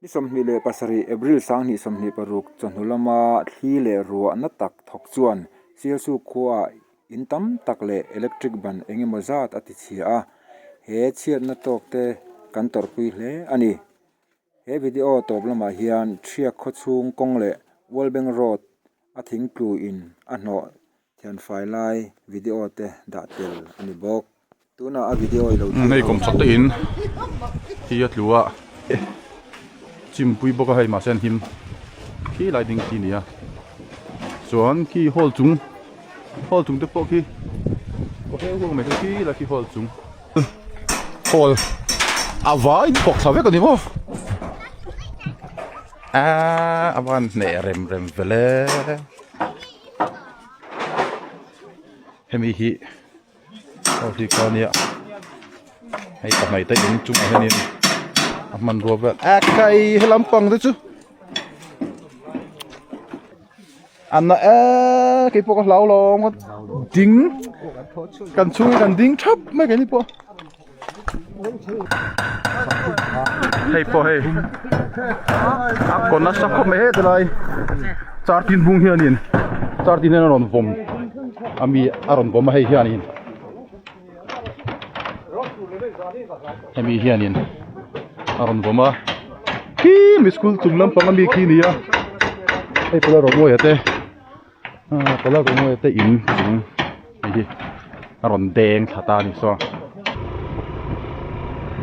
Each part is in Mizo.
Ni 27 April 2026 chawhnu lama thli leh ruahna tak thawk chuan Sialsuk khuaah in tam tak leh electric ban eng emaw zat a ti chhia a, he chhiatna tawk te kan tawrhpui hle a ni. He video tawp lamah hian Thiak khawchhung kawng leh Ualbeng Road a thingtlu in a hnawh Thianfai lai video te dah tel a ni bawk. Tunah a video i lo thlir Hei kawm chak te in hi a tlu a chimpui bawk a hei mahse an him khi lai ding khi a ni a chuan khi hall chung hall chung te pawh khi aw heu huang mai khi lai khi hall chung hall a vai thawk thla vek a ni maw aaa a van hneh rem rem vele. Hemi hi aw hi kha ania hei pahnih te in chungah hianin a hmanrua vel a kai he lampang te chu a na e keipawh ka hlau lo ngawt ding kan chhung kan ding thap mai keini pawh. Hei pawh hei a kaw nasa khawp mai heti lai char tin bung hianin char tin hian a rawn vawm a mi a rawn vawm a hei hianin hemi hianin a rawn vawm a khi mi school chung lampang ami khi nia hei pawh la rawmawia te. Ah tala rawngawia te in chung hei hi a rawn deng thla ta a ni saw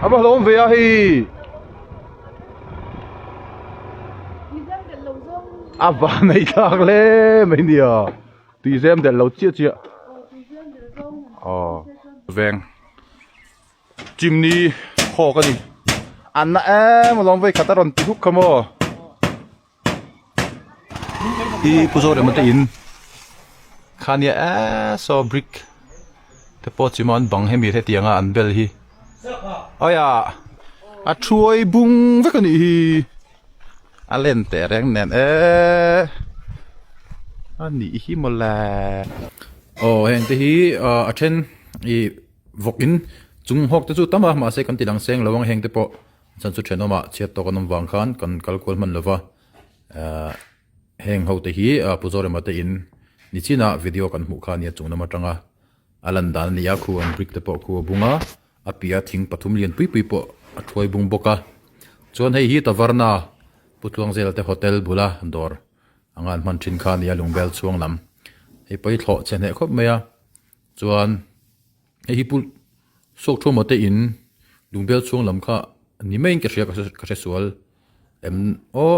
a va hlawm ve a hei a va nei thlak hle mai nia tui zem delh lo chiah chiah aw veng chimney hawk a ni an na em alawm vawikhat a rawn ti huk kha maw. Hi pu zawr emaw te in kha nia eee saw brick te pawh chima an bang hemi hetianga an bel hi aia a thuai bung vek a nih hi a len teh reng nen eee a nih hi mawle aw heng te hi a then ih vawk in chung hawk te chu tam a mahse kan ti lang seng lo ang heng te pawh. Chuan chu thenawmah chhiat tawk an awm vang khan kan kal kual hman lova ahh heng ho te hi Pu Zorema te in ni chinah video kan hmuh kha ania chung lam atanga a lan dan a ni a khu an brick te pawh khu a bung a a piah thing pathum lian pui pui pawh a thuai bung bawk a chuan hei hi Tavarna Pu Tluangzela te hotel bula dawr anga an hman thin kha a ni a Lungbel chhuang lam hei pawh hi thlawh chhe hneh khawp mai a chuan. Hei hi pu Sawk Thawma te in Lungbel chhung lam kha ni maiin ka hria ka hre sual em aw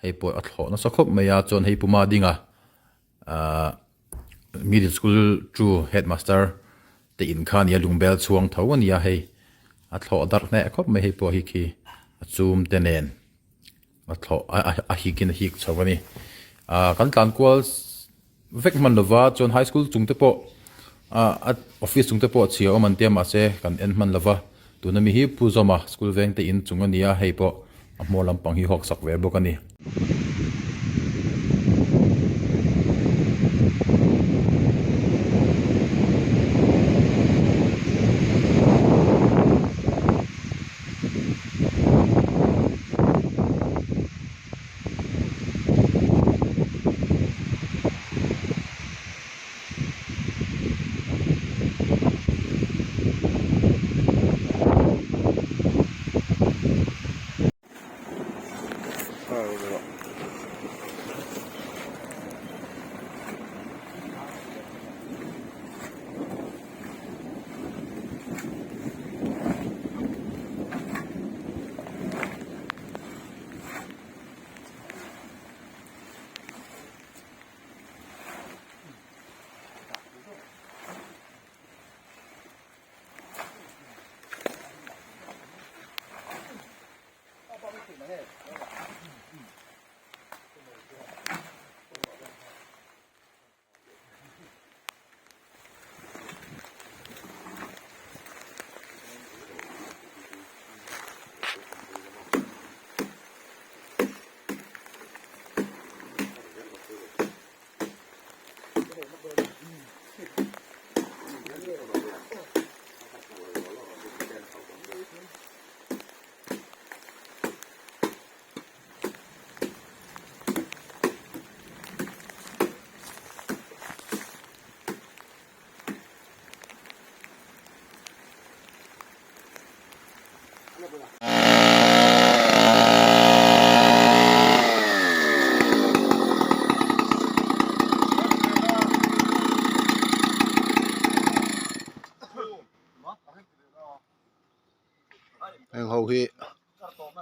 hei pawh a thlawh nasa khawp mai a chuan hei Puma dinga ahh middle school two headmaster te in kha a nia Lungbel chhuang tho a nia hei a thlawh darh hneh khawp mai hei pawh hi khi a chum te nen a thlawh a hik in a hik chho a ni ahh kan tlan kual. Vek hman lova chuan high school chung te pawh ah a office chung te pawh a chhia awm an tia mahse kan en hman lova tuna mi hi Pu Zawma school veng te in chung a nia hei pawh a hmawr lampang hi hawk sak ve bawk a ni.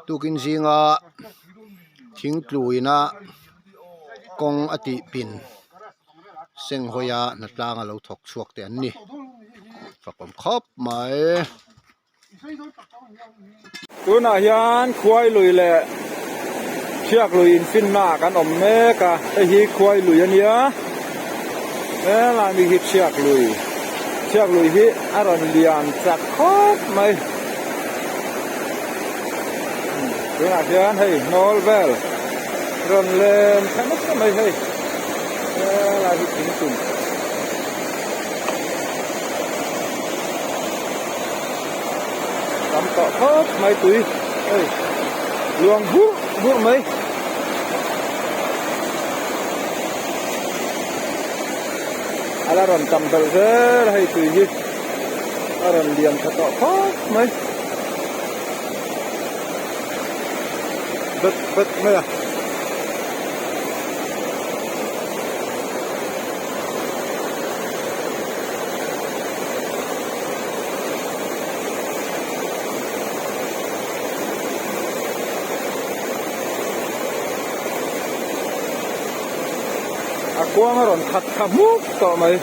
Tukin zinga thingtluina kawng a tih pin senghawi a hnatlang a lo thawk chhuak te an ni fakawm khawp mai. Tunah hian khuai lui leh hriak lui infinna ah kan awm mek a, hei hi khuai lui a nia, helai mi hi hriak lui, hriak lui hi a rawn lian chak khawp mai. Tunah hian hei hnawl vel rawn len thla nasa mai hei, helai hi thingtum. Tam tawh khawp mai tui hei luang burh burh mai. A la rawn tam belh zel a hei tui hi a rawn lian tha tawh khawp mai. Bet bet mai a. A kuang a rawn khat thla hmuk tawh mai.